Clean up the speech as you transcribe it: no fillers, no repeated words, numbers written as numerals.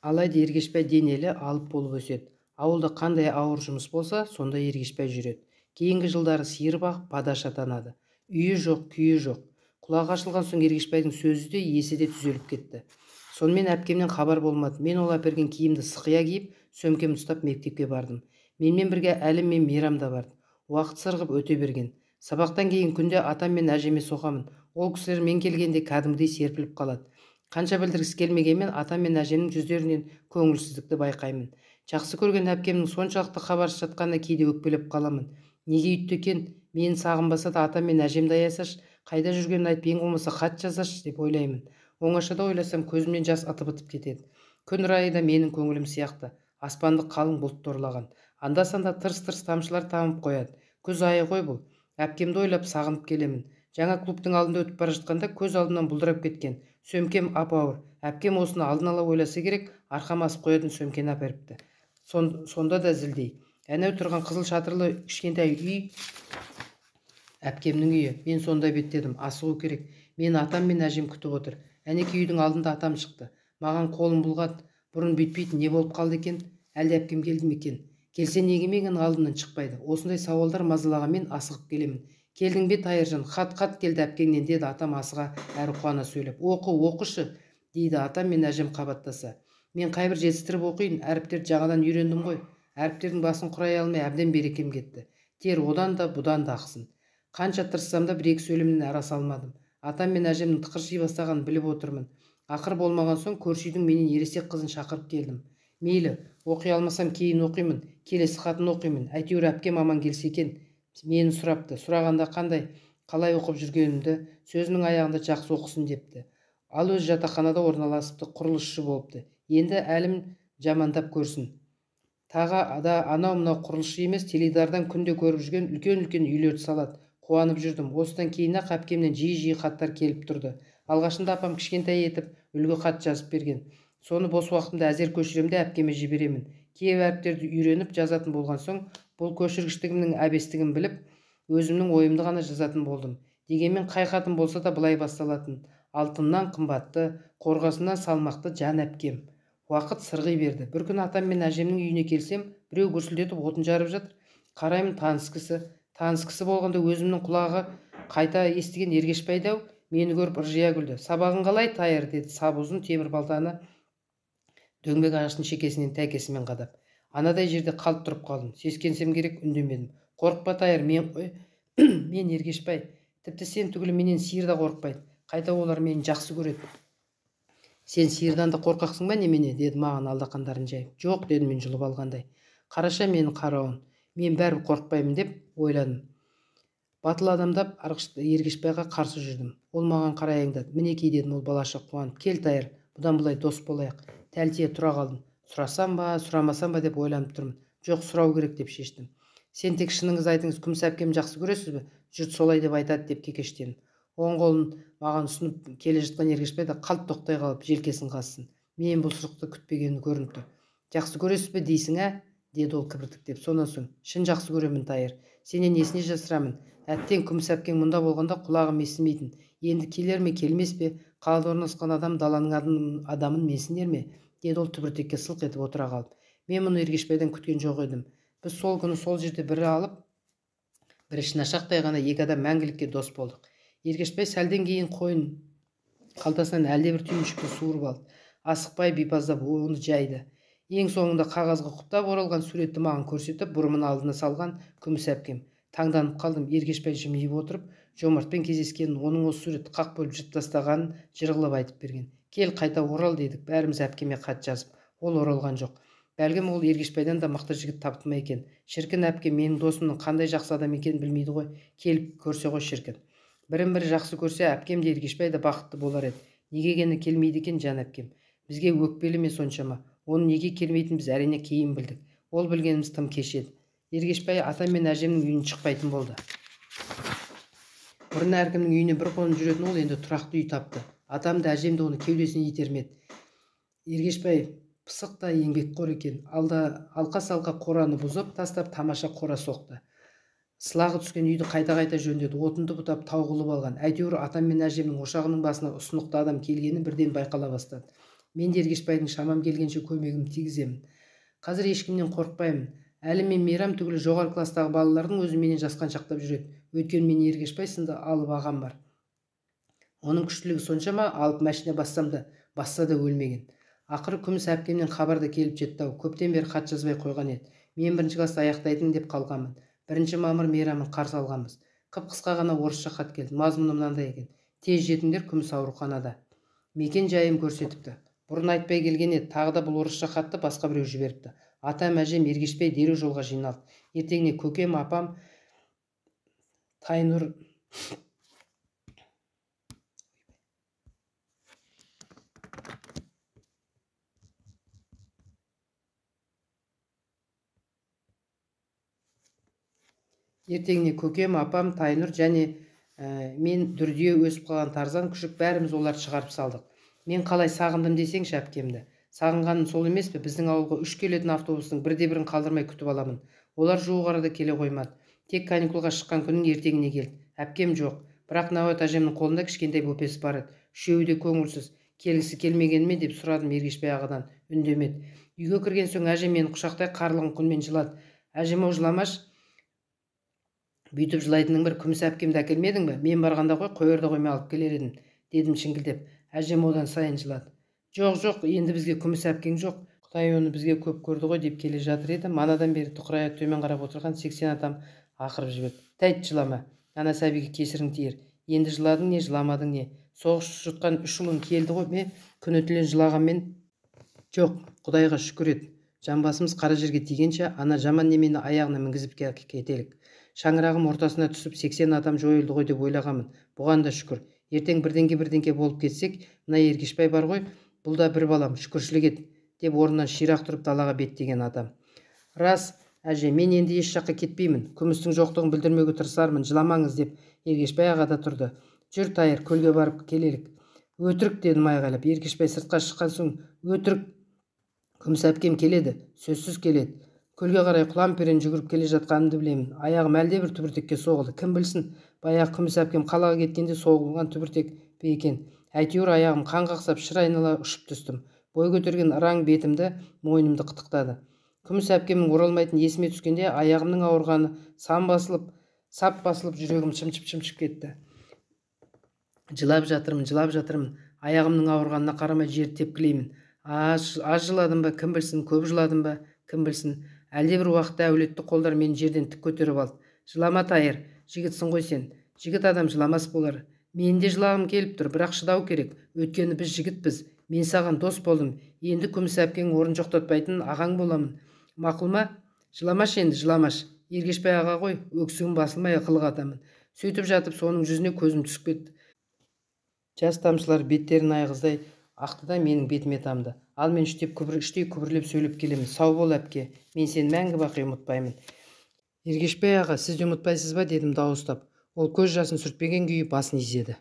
Алайда Ергешбай денелі, алып болып өседі. Ауылда қандай ауыр жұмыс болса, сонда Ергешбай жүреді. Кейінгі жылдары сиыр бағып, падаш атанады. Үйі жоқ, күйі жоқ. Құлағы ашылған соң Ергешбайдың сөзі де, есі де түзеліп кетті. Сонымен әпкемнен хабар болмады. Мен ол әперген киімді сықия киіп, сөмкемді ұстап мектепке бардым. Менімен бірге Әлім мен Мейрам да барды. Уақыт сырғып өте берген. Сабақтан кейін күнде атам мен әжеме соғамын. Ол кісілер мен келгенде кәдімгідей серпіліп қалады. Қанша білдіргісі келмегенмен атам мен әжемнің жүздерінен көңілсіздікті байқаймын. Жақсы көрген әпкемнің соншалықты хабарсыз жатқанына кейде өкпелеп қаламын. Неге үйтті екен? Мені сағынбаса да атам мен әжемді аясашы, қайда жүргенін айтып, ең болмаса хат жазсашы деп ойлаймын. Оңашада ойласам көзімнен жас ытып-ытып кетеді. Күн райы да менің көңілім сияқты. Аспанды қалың бұлт торлаған. Анда-санда тырс-тырс тамшылар тамып қояды. Күз айы ғой бұл. Әпкемді ойлап сағынып келемін. Жаңа клубтың алдында өтіп бара жатқанда көз алдымнан бұлдырап кеткен. Сөмкем ап-ауыр. Әпкем осыны алдын ала ойласа керек, арқама асып қоятын сөмкені әперіпті. Сонда да зілдей. Әнеу тұрған қызыл шатырлы кішкентай үй әпкемнің үйі. Мен сонда беттедім. Асығу керек. Мені атам мен әжем күтіп отыр. Әнекей үйдің алдында атам шықты. Маған қолын бұлғады. Бұрын бүйтпейтін не болып қалды екен? Әлде әпкем келді ме екен? Келсе неге менің алдымнан шықпайды? Осындай сауалдар мазалағанмен асығып келемін. Келдің бе, Тайыржан? Хат-хат келді әпкеңнен, деді атам асыға әрі қуана сөйлеп. Оқы, оқышы, дейді атам мен әжем қабаттаса. Мен қайбір жетістіріп оқиын, әріптерді жаңадан үйрендім ғой. Әріптердің басын құрай алмай әбден берекем кетті. Тер одан да бұдан да ақсын. Қанша тырыссам да бір-екі сөйлемнен ара салмадым. Атам мен әжемнің тықырши бастағанын біліп отырмын. Ақыр болмаған соң көрші үйдің менен ересек қызын шақырып келдім. Мейлі, оқи алмасам кейін оқимын, келесі хатын оқимын. Әйтеуір әпкем аман келсе екен, мені сұрапты. Сұрағанда қандай, қалай оқып жүргенімді, сөзінің аяғында жақсы оқысын депті. Ал өзі жатақханада орналасыпты, құрылысшы болыпты. Енді әлім жамандап көрсін. Тағы да анау-мынау құрылысшы емес, теледидардан күнде көріп жүрген үлкен-үлкен үйлерді салады. Қуанып жүрдім. Осыдан кейін-ақ әпкемнен жиі-жиі хаттар келіп тұрды. Алғашында апам кішкентай етіп үлгі хат жазып берген. Соны бос уақытымда әзер көшірем де әпкеме жіберемін. Кейбір әріптерді үйреніп жазатын болған соң, бұл көшіргіштігімнің әбестігін біліп, өзімнің ойымды ғана жазатын болдым. Дегенмен қай хатым болса да былай басталатын. Алтыннан қымбатты, қорғасыннан салмақты жан әпкем. Уақыт сырғи берді. Бір күні атам мен әжемнің үйіне келсем, біреу гүрсілдетіп отын жарып жатыр. Қараймын, таныс кісі. Таныс кісі болғанда өзімнің құлағы қайта естіген Ергешбай дәу мені көріп ыржия күлді. Сабағың қалай, Тайыр, деді сабы ұзын темір балтаны дөңбек ағаштың шекесінен тәкесімен қадап. Анадай жерде қалт тұрып қалдым. Сескенсем керек, үндемедім. Қорықпа, Тайыр, мен қой. Мен Ергешбай. Тіпті сен түгілі менен сиыр да қорықпайды. Қайта олар мені жақсы көреді. Сен сиырдан да қорқақсың ба немене, деді маған алдақандарын жайып. Жоқ, дедім мен жұлып алғандай. Қараша менің қарауын. Мен бәрібір қорықпаймын деп ойладым. Батыл адамдап Ергешбайға қарсы жүрдім. Ол маған қарай аңдады. Мінекей, дедім ол балаша қуанып. Кел, Тайыр, бұдан былай дос болайық. Тәлтие тұра қалдым. Сұрасам ба, сұрамасам ба деп ойланып тұрмын. Жоқ, сұрау керек деп шештім. Сен тек шыныңызды айтыңыз, Күміс әпкем жақсы көресіз бе? Жұрт солай деп айтады деп кекештедім. Оң қолын маған ұсынып келе жатқан Ергешбай да қалт тоқтай қалып желкесін қассын. Мен бұл сұрақты күтпегені көрініп тұр. Жақсы көресіз бе дейсің, ә? Деді ол кібіртіктеп. Сонан соң, шын жақсы көремін, Тайыр. Сенен несіне жасырамын? Әттең, Күміс әпкең мұнда болғанда құлағым естімейтін. Енді келер ме, келмес пе? Қалада орналасқан адам даланың адамын менсінер ме? Деді ол түбіртекке сылқ етіп отыра қалып. Мен мұны Ергешбайдан күткен жоқ едім. Біз сол күні сол жерде бірі алып, бірі шынашақтай ғана екі адам мәңгілікке дос болдық. Ергешбай сәлден кейін қойын қалтасынан әлдебір түйіншікті суырып алды. Асықпай бипаздап оны жайды. Ең соңында қағазға құптап оралған суретті маған көрсетіп, бұрымын алдына салған Күміс әпкем. Таңданып қалдым. Ергешбай жымиып отырып, Жомартпен кездескенін, оның осы суретті қақ бөліп жырып тастағанын жыр қылып айтып берген. Кел, қайта орал дедік, бәріміз әпкеме хат жазып. Ол оралған жоқ. Бәлкім ол Ергешбайдан да мықты жігіт тапты ма екен? Шіркін әпкем менің досымның қандай жақсы адам екенін білмейді ғой. Келіп көрсе ғой шіркін. Бірін-бірі жақсы көрсе, әпкем де Ергешбай да бақытты болар еді. Неге гені келмейді екен жан әпкем? Бізге өкпелі ме соншама? Оның неге келмейтінін біз әрине кейін білдік. Ол білгеніміз тым кеш еді. Ергешбай атам мен әжемнің үйінен шықпайтын болды. Бұрын әркімнің үйіне бір қонып жүретін ол енді тұрақты үй тапты. Атам да әжем де оны кеудесіне итермеді. Ергешбай пысық та еңбекқор екен. Алда алқа-салқа қораны бұзып тастап тамаша қора соқты. Сылағы түскен үйді қайта-қайта жөндеді, отынды бұтап тау қылып алған. Әйтеуір атам мен әжемнің ошағының басына ұсынықты адам келгені бірден байқала бастады. Мен де Ергешбайдың шамам келгенше көмегімді тигіземін. Қазір ешкімнен қорықпаймын. Әлі мен Мейрам түгілі жоғары кластағы балалардың өзі менен жасқаншақтап жүреді. Өйткені мен Ергешбай сынды алып ағам бар. Оның күштілігі соншама, алып машина бассам да, басса да өлмеген. Ақыры Күміс әпкемнен хабар да келіп жетті-ау. Көптен бері хат жазбай қойған еді. Мен бірінші класты аяқтайтын деп қалғанмын. 1 мамыр мейрамын қарсы алғанбыз. Қып-қысқа ғана орысша хат келді. Мазмұны мынандай екен. Тез жетіңдер, Күміс ауруханада. Мекен жайым көрсетіпті. Бұрын айтпай келген еді. Тағы да бұл орысша хатты басқа біреу жіберіпті. Атам, әжем, Ергешбай дереу жолға жиналды. Ертеңіне көкем, апам, Тайнұр Ертеңіне көкем, апам, Тайнұр және мен дүрдие өсіп қалған Тарзан күшік бәріміз оларды шығарып салдық. Мен қалай сағындым десеңші әпкемді. Сағынғаным сол емес пе, біздің ауылға 3 келетін автобустың бірде-бірін қалдырмай күтіп аламын. Олар жуық арада келе қоймады. Тек каникулға шыққан күннің ертеңіне келді. Әпкем жоқ. Бірақ Науат әжемнің қолында кішкентай бөпесі бар еді. Үшеуі де көңілсіз. Келгісі келмегені ме деп сұрадым Ергешбай ағадан. Үндемеді. Үйге кірген соң әжем мені құшақтай қарлығын күнмен жылады. Әжем-ау жыламаш. Бүйтіп жылайтының бір Күміс әпкемді әкелмедің бе? Мен барғанда ғой, қоярда қоймай алып келер едім, дедім шіңкілдеп. Әжем одан сайын жылады. Жоқ, жоқ, енді бізге Күміс әпкең жоқ. Құдай оны бізге көп көрді ғой деп келе жатыр еді. Манадан бері тұқырая төмен қарап отырған 80 атам ақырып жіберді. Тәйт жылама, ана сәбиге кесірің тиер. Енді жыладың не, жыламадың не? Соғыс жұтқан 3 ұлың келді ғой, ме? Күні түнен жылағанмен жоқ, Құдайға шүкір ет. Жамбасымыз қара жерге тигенше ана жаман немені аяғына мінгізіп кетелік. Шаңырағым ортасына түсіп 80 адам жойылды ғой деп ойлағанмын. Бұған да шүкір. Ертең бірдеңке болып кетсек, мына Ергешбай бар ғой, бұл да бір балам, шүкіршілік ет, деп орнынан ширақ тұрып далаға беттеген адам. Рас, әже, мен енді еш жаққа кетпеймін. Күмістің жоқтығын білдірмеуге тырысармын, жыламаңыз деп Ергешбай аға да тұрды. Жүр, Тайыр, көлге барып келелік. Өтірік, дедім айғайлап. Ергешбай сыртқа шыққан соң, өтірік, Күміс әпкем келеді, сөзсіз келеді. Көлге қарай құлан-перен жүгіріп келе жатқанымды білемін. Аяғым әлдебір түбіртекке соғылды. Кім білсін, баяғы Күміс әпкем қалаға кеткенде соғылған түбіртек пе екен. Әйтеуір аяғым қан қақсап шыр айнала ұшып түстім. Бой көтерген ыраң бетімді, мойнымды қытықтады. Күміс әпкемнің оралмайтын есіме түскенде аяғымның ауырғаны сап басылып жүрегім шымшып-шымшып кетті. Жылап жатырмын, жылап жатырмын. Аяғымның ауырғанына қарамай жерді тепкілеймін. Аз жыладым ба, кім білсін, көп жыладым ба, кім білсін. Әлдебір уақытта әулетті қолдар мені жерден тік көтеріп алды. Жылама, Тайыр, жігітсің ғой сен. Жігіт адам жыламас болар. Мен де жылағым келіп тұр, бірақ шыдау керек. Өйткені біз жігітпіз. Мен саған дос болдым. Енді Күміс әпкең орын жоқтатпайтын ағаң боламын. Мақұл ма? Жыламаш енді, жыламаш. Ергешбай аға ғой, өксігім басылмай қылық атамын. Сөйтіп жатып соның жүзіне көзім түсіп кетті. Жас тамшылар беттерін айғыздай ақты да менің бетіме тамды. Ал мен іштей күбірлеп сөйлеп келемін. Сау бол, әпке, мен сені мәңгі бақи ұмытпаймын. Ергешбай аға, сіз де ұмытпайсыз ба, дедім дауыстап. Ол көз жасын сүртпеген күйі басын изеді.